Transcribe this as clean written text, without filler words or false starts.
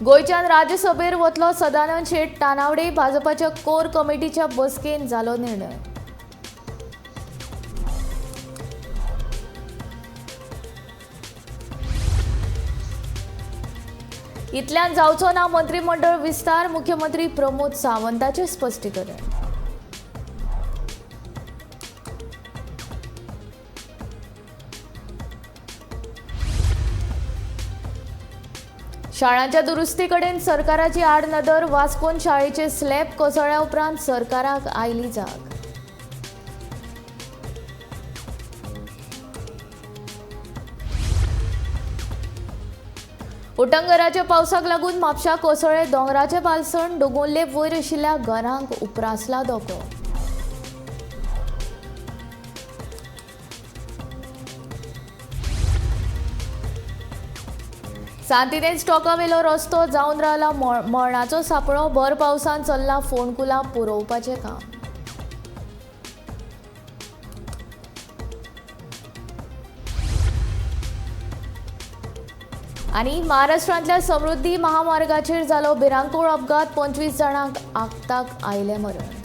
गोंयच्यान राज्यसभेर वतलो सदानंद शेट तानावडे. भाजपाच्या कोर कमिटीच्या बसकेन जालो निर्णय. इतल्यान जावचो ना मंत्रिमंडळ विस्तार. मुख्यमंत्री प्रमोद सावंताचें स्पश्टीकरण. शाळांच्या दुरुस्तीकडेन सरकाराची आडनदर. वास्कोन शाळेचे स्लॅब कोसळ्या उपरांत सरकाराक आयली जाग. उटंगराच्या पावसाक लागून म्हापशा कोसळ्ळे दोंगराचे पालसण. दोंगुल्ले वयर आशिल्ल्या घरांक उप्रासला धोको. सांतिनेज स्टॉकावेलो रस्तो जावन रावला मरणाचो सापळो. भर पावसान चल्ला फोंडकुलां पुरोवपाचें काम. आनी महाराष्ट्रांतल्या समृद्धी महामार्गाचेर जालो भिरांकूळ अपघात. 25 जाणांक आक्ताक आयलें मरण.